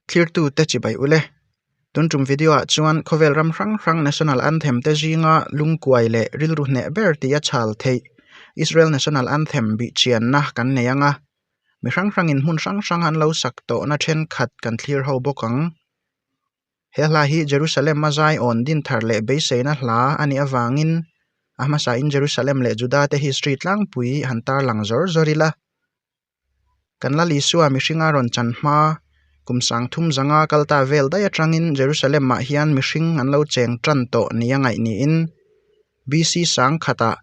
Thlirtute chibai ule. Tun tum video ah chuan khawvel ram hrang hrang National Anthem te zinga lungkuai leh rilru hneh ber tih a chhal theih Israel National Anthem bih chianna kan nei ang a. Mi hrang hrangin hmun hrang hrang an lo sak tawhna thenkhat kan thlir ho bawk ang. He hla hi Jerusalem a Zion din thar leh beiseina hla a nih avangin a hmasain Jerusalem leh Juda te history tlangpui han tarlang zawr zawr ila. Kan Lal Isua mihringa rawn chan hma kum sang thum zanga kal ta vel daih atangin Jerusalem ah hian mihring an lo cheng tan tawh nia ngaih niin BC sang khatah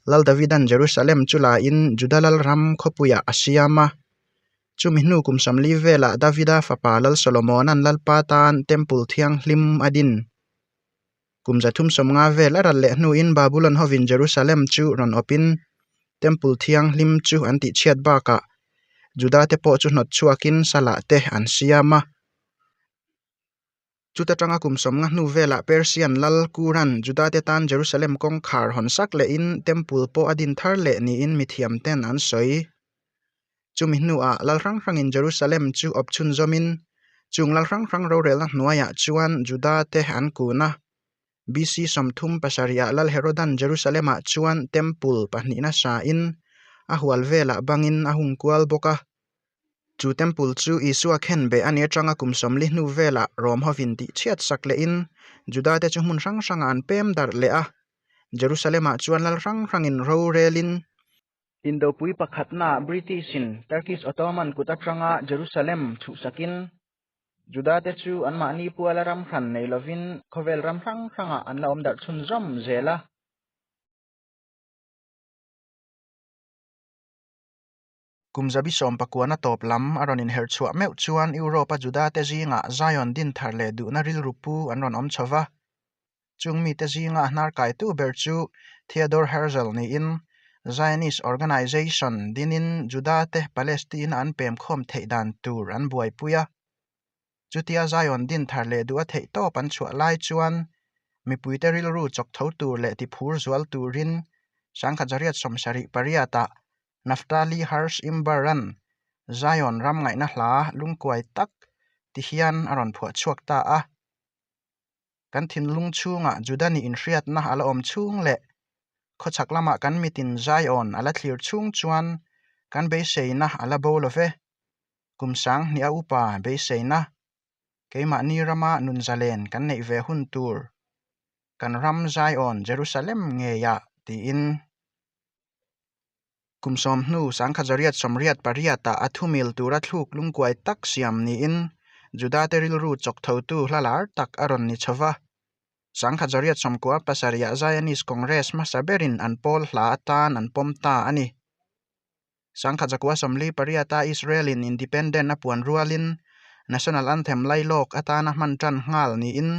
Lal Davidan Jerusalem chu lain Juda Lalram khawpuiah a siam a. Chumi hnu kum samli velah Davida fapa Lal Solomona'n Lalpa tan Temple thianghlim a din. Kum zathum sawmnga vel a ral leh hnuin Babulon hovin Jerusalem chu rawn awpin Temple thianghlim chu an tihchhiat bakah Juda te pawh chu hnawt chhuakin salah te an siam a. Chuta tanga kum sawmnga hnu velah Persian lal Kuran Juda te tan Jerusalem kawngkhar hawn sak lehin Temple pawh a din thar leh niin mithiam ten an sawi. Chumi hnuah lal hrang hrangin Jerusalem chu awp chhunzawmin chung lal hrang hrang rorelna hnuaiah chuan Juda te an kun a. BC 37 ah Lal Herodan Jerusalem-ah chuan Temple pahnihna sain a hual velah bangin a hung kual bawk a. Chu Temple chu Isua khen beh a ni atanga kum 40 hnu velah Rom hovin tihchhiat sak lehin Juda te chu hmun hrang hrangah an pem darh leh a. Jerusalem-ah chuan lal hrang hrangin rorelin Indopui pakhatnaah British-in Turkish Ottoman kut atanga Jerusalem chhuhsakin Juda-te chu anmahni puala ram hran nei lovin khawvel ram hrang hrangah an la awm darh chhunzawm zel a. Kum zabi sawm pakuana tawp lam a rawn inherh chhuah meuh chuan Europe-a Juda-te zingah Zion din thar leh duhna rilru pu an rawn awm chho va. Chung mite zinga a hnar kaitu ber chu Theodor Herzl niin Zionist Organization dinin Juda-te Palestine-a an pem khawm theih dan tur an buaipui a. Chutia Zion din thar leh duh a theih tawp an chhuah lai chuan mipuite rilru chawk tho tur leh tiphur zual turin Sangkhat 1878-ah Naftali Hirsch Imber-a'n Zion ram ngaihna hla lungkuai tak ti hian a rawn phuah chhuak ta a. Kan thinlung chhungah Juda nih inhriatna a la awm chhung leh khawchhak lamah kan mitin Zion a la thlir chhung chuan kan beiseina a la bo lo ve. Kum sang hnih a upa beiseina, keimahni rama nun zalen kan neih ve hun tur, kan ram Zion Jerusalem ngeiah tiin. Kum sawm hnu 1888 ah a thumil tura thluk lungkuai tak siam niin Juda-te rilru chawk thotu hla lar tak a rawn ni chho va. 1897 ah Zionist Congress hmasa berin an pawl hla atan an pawm ta a ni. 1948 ah Israel-in independent a puan rualin National Anthem lailawk atana hman tan nghal niin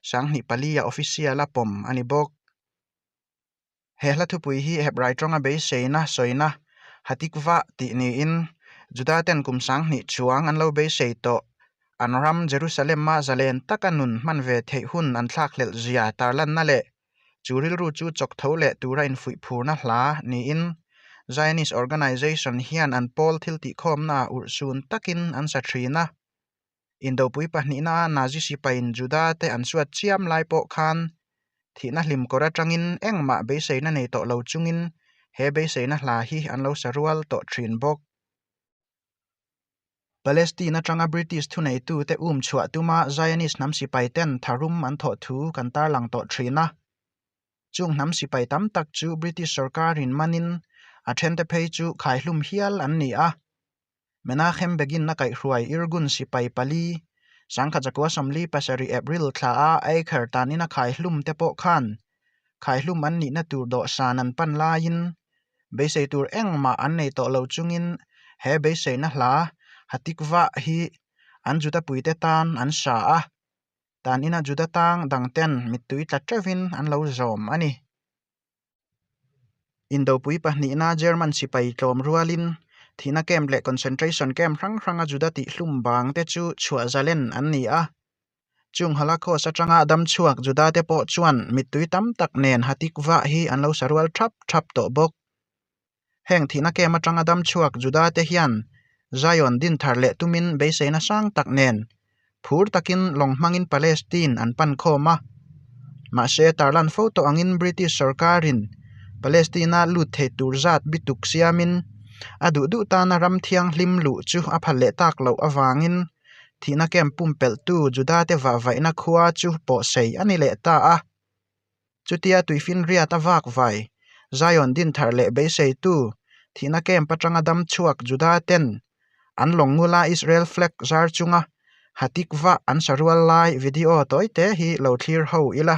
2004 ah official a pawm a ni bawk. He hla thupui hi Hebrai tawnga beiseina sawina Hatikva tih niin Juda ten kum 2000 chuang an lo beisei tawh. An ram Jerusalem-a zalen taka nun hman ve theih hun an thlakhlelh zia tarlanna leh chu rilru chu chawk tho leh tura infuih phurna hla niin Zionist Organization hian an pawl thil tihkhawmnaah urhsun takin an sa thin a. Indopui pahnihna Nazi sipaiin Juda te an suat chiam lai pawh khan thihna hlim kawr atangin engmah beiseina nei tawh lo chungin he beiseina hla hi an lo sa rual tawh thin bawk. Palestine atanga British thuneitute um chhuah tuma Zionist hnam sipai ten tharum an thawh thu kan tarlang tawh thin a. Chung hnam sipai tam tak chu British sorkarin manin a thente phei chu khaihlum hial an ni a. Menachem Begin a kaihhruai Irgun sipai pali, 1947 April thla a Eicher tanin a khaihlum te pawh khan khaihlum an nihna tur dawhsan an pan laiin beisei tur engmah an nei tawh lo chungin he beiseina hla Hatikvah hi an Judapuite tan an sa a, tanina Juda tang dangten mittui tla teuhin an lo zawm a ni. Indopui pahnihna German sipai tlawm rualin thihna camp leh concentration camp hrang hranga Juda tihhlum bang te chu chhuah zalen an ni a. Chung Holocaust atanga dam chhuak Juda te pawh chuan mittui tam tak nen Hatikvah hi an lo sa rual thap thap tawh bawk. Heng thihna camp atanga dam chhuak Juda te hian Zion din thar leh tumin beiseina sang tak nen Phur takin lawng hmangin Palestine an pan khawm a. Mahse, tarlan fo tawh angin British sorkarin Palestine-a lut thei tur zat bituk siamin a duh duh tana ram thianghlim luh chu a phal leh tak loh avangin thihna camp pumpelhtu Juda-te vahvaihna khua chu pawhsei a ni leh ta a. Chutia tuifinriat a vak vai, Zion dinthar leh beiseitu, thihna camp atanga dam chhuak Juda ten an lawng ngula Israel flag zar chunga Hatikvah an sa rual lai video tawi te hi lo thlir ho ila.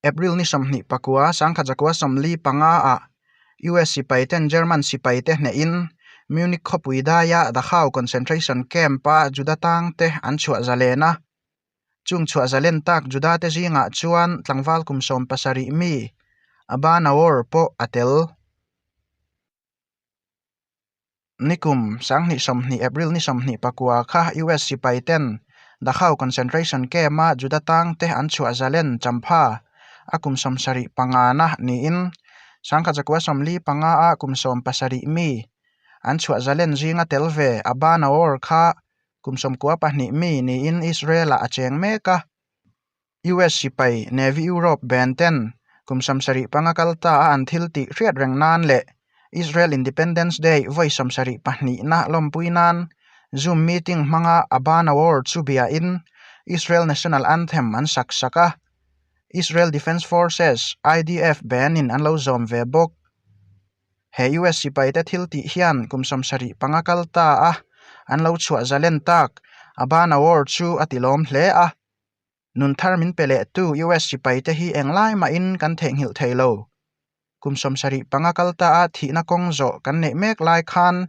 April ni 29 sangkhat zakua 45 ah US sipai ten German sipai te hnehin Munich khawpui daia Dachau concentration camp a Juda tang te an chhuah zalen a. Chung chhuah zalen tak Juda te zingah chuan tlangval kum 70 mi Abba Naor pawh a tel. Nikum 2020 April ni 29 kha US sipai ten Dachau concentration camp-a Juda tang te an chhuah zalen champha a kum 75 na niin 1945 a kum 70 mi an chhuah zalen zinga tel ve Abba Naor kha kum 92 mi niin Israel-ah a cheng mek a. US sipai Navy Europe band ten kum 75 kal ta a an thil tih hriat reng nan leh Israel Independence Day vawi 72 na lawmpui nan Zoom meeting hmanga Abba Naor chu biain Israel National Anthem an sak sak a. Israel Defense Forces, IDF, band in an lo zawm ve bawk. He US sipai te thil tih hian kum 75 kal ta a an lo chhuah zalen tak Abba Naor chu a tilawm hle a. Nun thar min pe leh tu US sipai te hi englai mahin kan theihnghilh thei lo. Kum 75 kal ta a thihna kawng zawh kan neih mek lai khan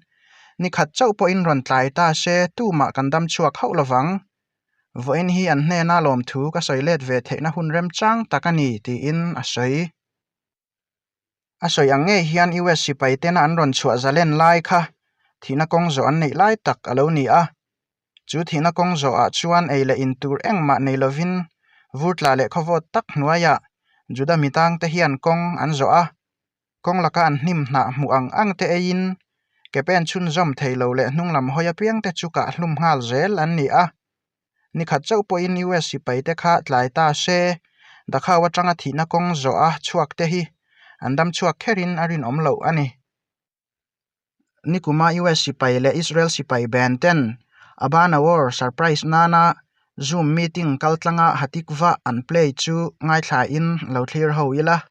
ni khat chauh pawhin rawn tlai ta se tumah kan dam chhuak hauh lovang. Vawiin hi an hnena lawmthu ka sawi let ve theihna hun remchang tak a ni tiin a sawi. A sawi ang ngei hian US sipai tena an rawn chhuah zalen lai kha thihna kawng zawh an neih lai tak a lo ni a. Chu thihna kawng zawhah chuan ei leh in tur engmah nei lovin vur tla leh khawvawt tak hnuaiah Juda mitangte hian kawng an zawh a. Kawng laka an hnim hnah hmuh ang ang te eiin ke pen chhunzawm thei lo leh hnung lam hawi apiangte chu kah hlum nghal zel an ni a. Ni khat chauh pawhin US sipaite kha tlai ta se, Dachau atanga thihna kawng zawh a chhuak te hi an dam chhuak kherin a rinawm loh a ni. Nikuma US sipai leh Israel sipai band ten Abba Naor surprise nana Zoom meeting kaltlanga Hatikvah an play chu ngaithlain lo thlir ho ila.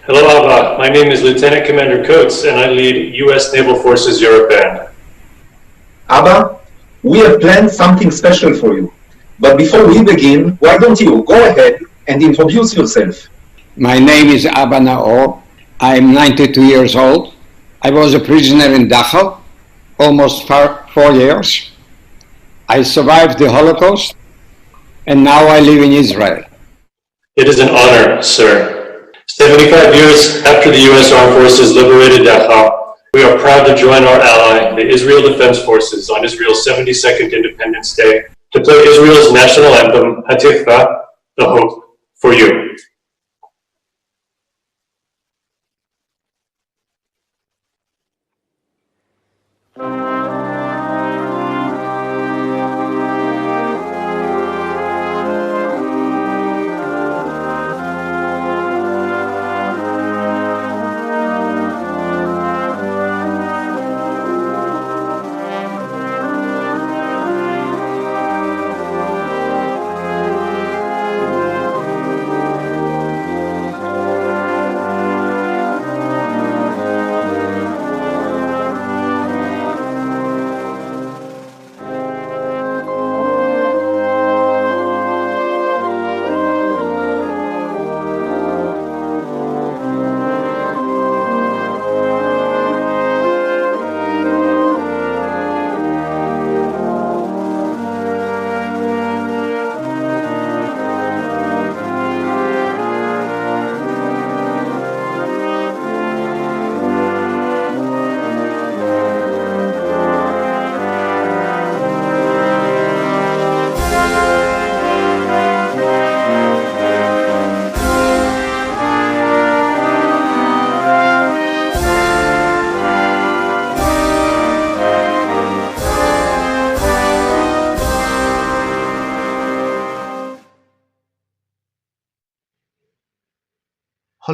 Hello, Abba. My name is Lieutenant Commander Coates, and I lead U.S. Naval Forces Europe Band. Abba, we have planned something special for you. But before we begin, why don't you go ahead and introduce yourself? My name is Abba Naor. I'm 92 years old. I was a prisoner in Dachau almost 4 years. I survived the Holocaust, and now I live in Israel. It is an honor, sir. 75 years after the U.S. Armed Forces liberated Dachau, we are proud to join our ally, the Israel Defense Forces, on Israel's 72nd Independence Day to play Israel's national anthem, Hatikvah, the hope, for you.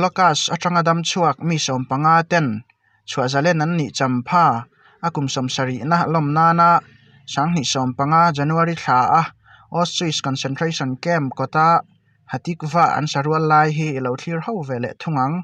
Holocaust atanga dam chhuak mi 15 ten chhuah zalen an nih champha a kum 70na lawm nana 2015 January thla a Auschwitz concentration camp kawta Hatikva an sarual lai hi i lo thlir ho ve leh thung ang.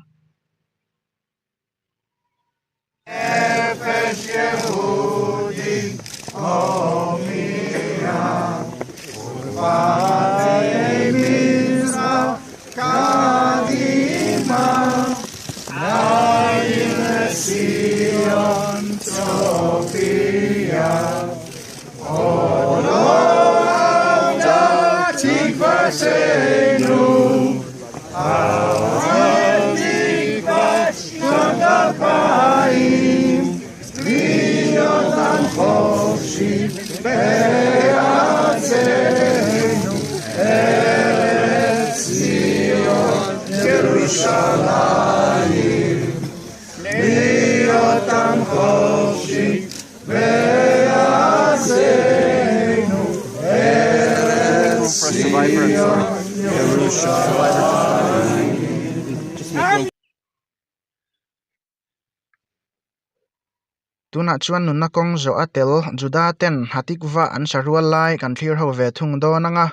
Tunah chuan nunna kawng zawh a tel Juda ten Hatikva an sa rual lai kan thlir ho ve thung dawn ang a.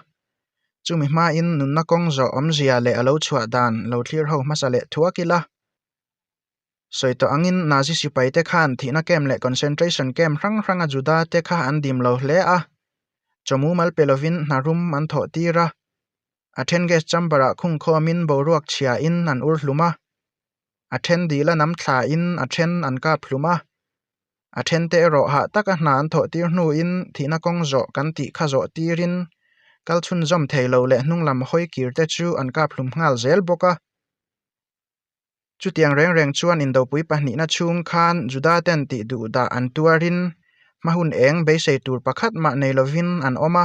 Chumi hmain nunna kawng zawh awmzia leh a lo chhuah dan lo thlir ho hmasa leh thuak ila. Sawi tawh angin Nazi sipaite khan thihna camp leh concentration camp hrang hranga Juda te kha an dim lo hle a. Chawmu mal pe lovin hna rum an thawh tir a. A then gas chamber ah khungkhawmin boruak chhia in an ur hlum a. A then dil a nam thla in a then an kap hlum a. A then te erawh hah taka hna an thawh tir hnuin thihna kawng zawh kan tih kha zawh tirin kal chhunzawm thei lo leh hnung lam hawi kir te chu an kap hlum nghal zel bawk a. Chutiang reng reng chuan indopui pahnihna chhung khan Juda ten tih duh dah an tuarin hma hun eng beisei tur pakhat mah nei lovin an awm a.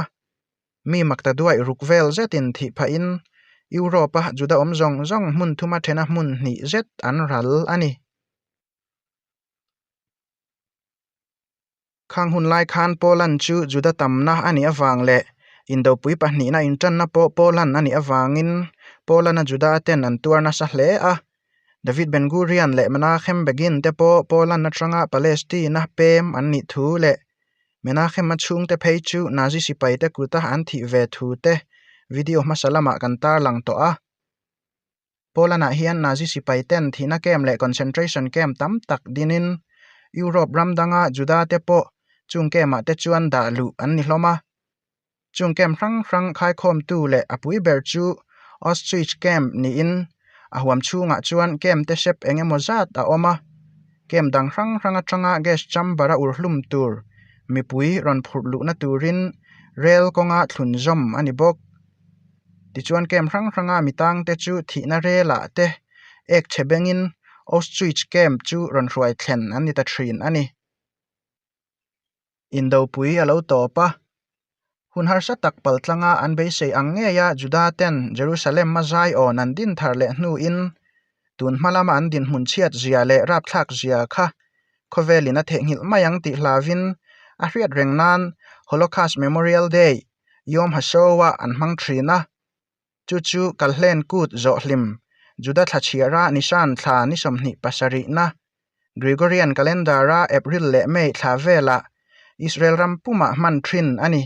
Mi makta duaih ruk vel zetin thih phahin Europe-a Juda awm zawng zawng hmun thuma thena hmun hnih zet an ral a ni. Khang hun lai khan Poland chu Juda tamna a nih avang leh Indopui pahnihna intanna pawh Poland a nih avangin Poland-a Juda ten an tuar nasa hle a. David Ben Gurion leh Menachem Begin te pawh Poland atanga Palestine-a pem an nih thu leh Menachem-a chhungte phei chu Nazi sipaite kuta an thih ve thu te video hmasa lamah kan tarlang tawh a. Poland-ah hian Nazi sipai ten thihna camp leh concentration camp tam tak dinin Europe ram danga Juda te pawh chung camp-ah te chuan dah luh an ni hlawm a. Chung camp hrang hrang khaikhawmtu leh a pui ber chu Auschwitz camp niin a huam chhungah chuan camp te sep eng emaw zat a awm a. Camp dang hrang hrang atanga gas chamber a urhlum tur mipui rawn phurh luhna turin rel kawnga thlun zawm a ni bawk. Tichuan camp hrang hranga mi tangte chu thihna relah te ek chhe bengin Auschwitz camp chu rawn hruai thlen an ni ta thin a ni. Indopui a lo tawp a, hun harsa tak paltlanga an beisei ang ngeia Juda ten Jerusalem a zai awn an din thar leh hnuin tun hma lama an dinhmun chhiat zia leh rapthlak zia kha khawvelin a theihnghilh mai ang tih hlauvin a hriat reng nan Holocaust Memorial Day Yom HaShoah an hmang thin a, chu chu Kalhlen kut zawh hlim Juda thla chhiara Nisan thla ni 27na Gregorian calendar-a April leh May thla velah Israel ram pumah hman thin a ni.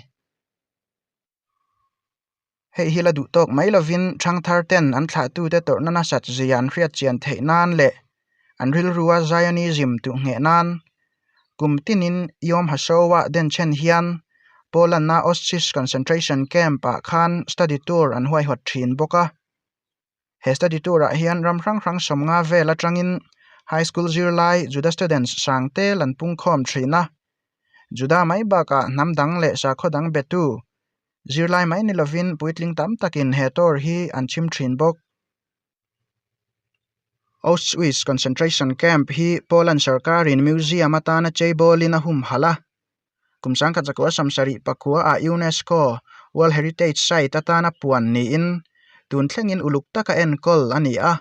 Hei hi la duh tawk mai lovin thangthar ten an thlahtute tawrhna nasat zia an hriat chian theih nan leh an rilrua Zionism tuh ngheh nan kum tinin Yom HaShoah denchhen hian Poland-a Auschwitz concentration camp-ah khan study tour an huaihawt thin bawk a. He study tour-ah hian ram hrang hrang 50 vel atangin high school zirlai Juda students sang tel an pungkhawm thin a. Juda mai bakah hnam dang leh sakhaw dang betu zirlai mai ni lovin puitling tam takin he tour hi an chhim thin bawk. Auschwitz concentration camp hi Poland sarkarin museum atana cheibawlin a humhalh a. Kum 1979 ah UNESCO World Heritage Site atana puan niin tun thlengin uluk taka enkawl a ni a,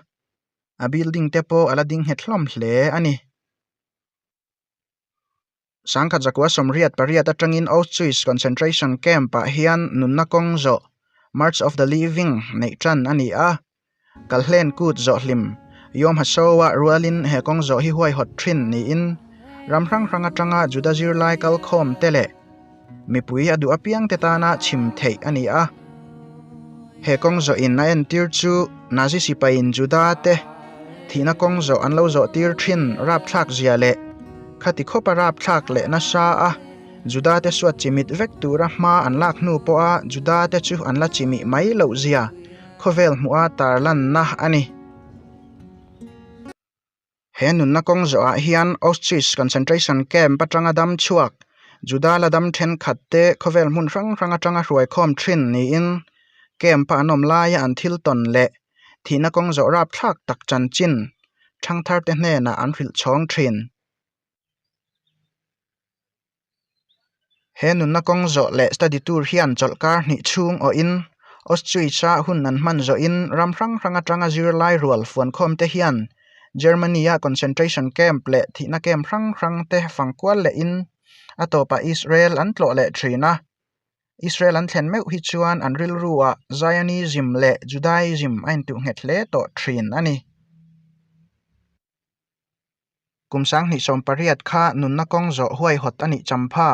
a building te pawh a la ding nghet hlawm hle a ni. 1988 atangin Auschwitz concentration camp-ah hian nunna kawng zawh, March of the Living, neih tan a ni a, Kalhlen kut zawh hlim. Yom HaShoah rualin he kawng zawh hi huaihawt thin niin ram hrang hrang atanga Juda zirlai kalkhawm te leh mipui a duh apiang te tana chhim theih a ni a. He kawng zawh in a entir chu Nazi sipai in Juda te thihna kawng zawh an lo zawh tir thin rapthlak zia leh khati khawpa rapthlak leh nasa a Juda te suat chimit vek tura hma an lak hnu pawha Juda te chu an la chimih mai loh zia khawvel hmuha tarlanna a ni. He nunna kawng zawhah hian Auschwitz concentration camp atanga dam chhuak Juda la dam thenkhat te khawvel hmun hrang hrang atanga hruaikhawm thin niin camp-a an awm laia an thil tawn leh thihna kawng zawh rapthlak tak chanchin thangthar te hnenah an hrilh chhawng thin. He nunna kawng zawh leh study tour hian chawlhkar hnih chhung awhin Auschwitz-a hun an hman zawhin ram hrang hrang atanga zirlai rual fuankhawm te hian Germany-a concentration camp leh thihna camp hrang hrang te fangkual lehin a tawpah Israel an tlawh leh thin a. Israel an thlen meuh hi chuan an rilruah Zionism leh Judaism a intuh nghet hle tawh thin a ni. Kum sanghnih 18 kha nunna kawng zawh huaihawt a nih champha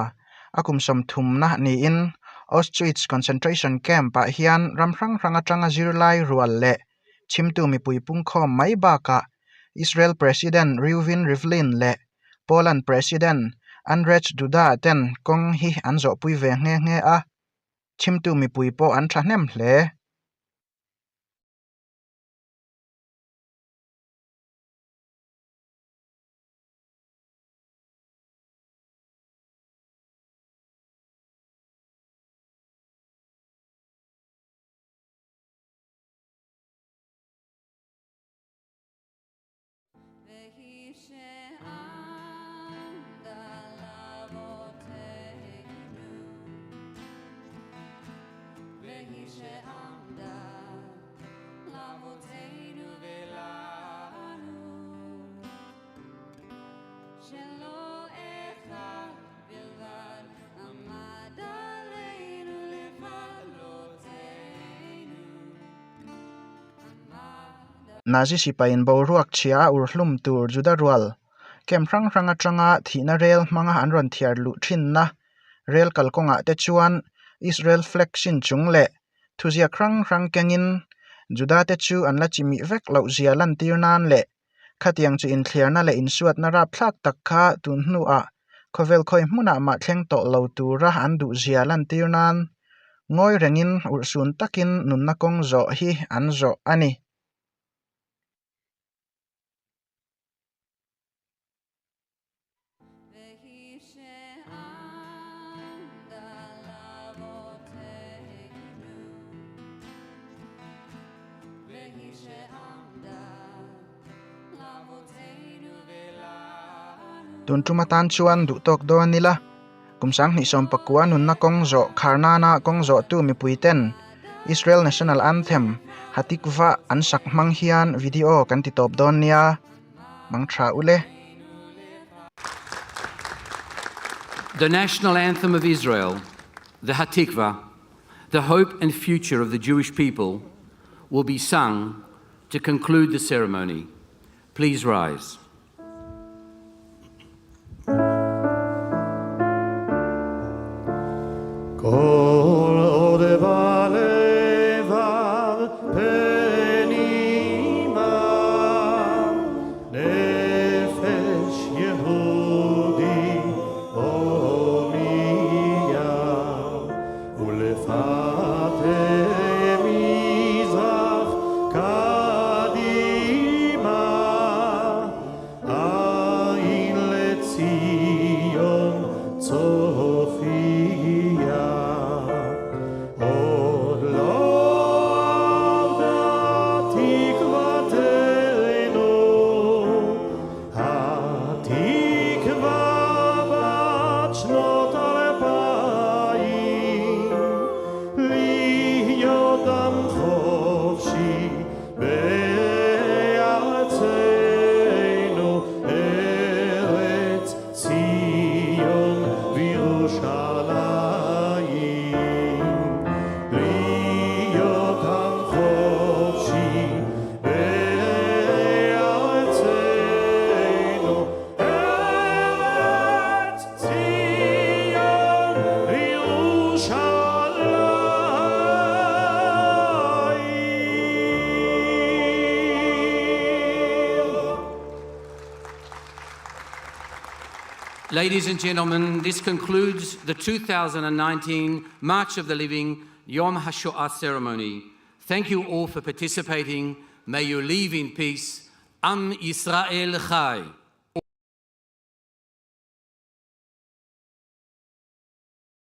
a kum sawmthumna niin Auschwitz concentration camp-ah hian ram hrang hrang atanga zirlai rual leh chhimtu mipui pungkhawm mai bakah Israel President Reuven Rivlin leh Poland President Andrzej Duda ten kawng hi an zawhpui ve nghe nghe a, chhimtu mipui pawh an thahnem hle. Nazi sipaiin boruak chhia a urhlum tur Juda rual camp hrang hrang atanga thihna rel hmanga an rawn thiar luh thinna rel kalkawngah te chuan Israel flag sin chung leh Thuziak hrang hrang kengin Judate chu an la chimih vek loh zia lantir nan leh khatiang chu inthliarna leh insuatna rapthlak tak kha tun hnuah khawvel khawi hmunah mah thleng tawh lo tura an duh zia lantir nan ngawi rengin urhsun takin nunna kawng zawh hi an zawh a ni. Tun tum atan chuan duh tawk dawn ila, kum 2019 nunna kawng zawh khar nana kawng zawhtu mipui ten Israel National Anthem Hatikva an sak hmang hian video kan ti tawp dawn nia. Mang tha ule. The national anthem of Israel, the Hatikva, the hope and future of the Jewish people, will be sung to conclude the ceremony. Please rise. Ladies and gentlemen, this concludes the 2019 March of the Living Yom HaShoah ceremony. Thank you all for participating. May you leave in peace. Am Yisrael Chai.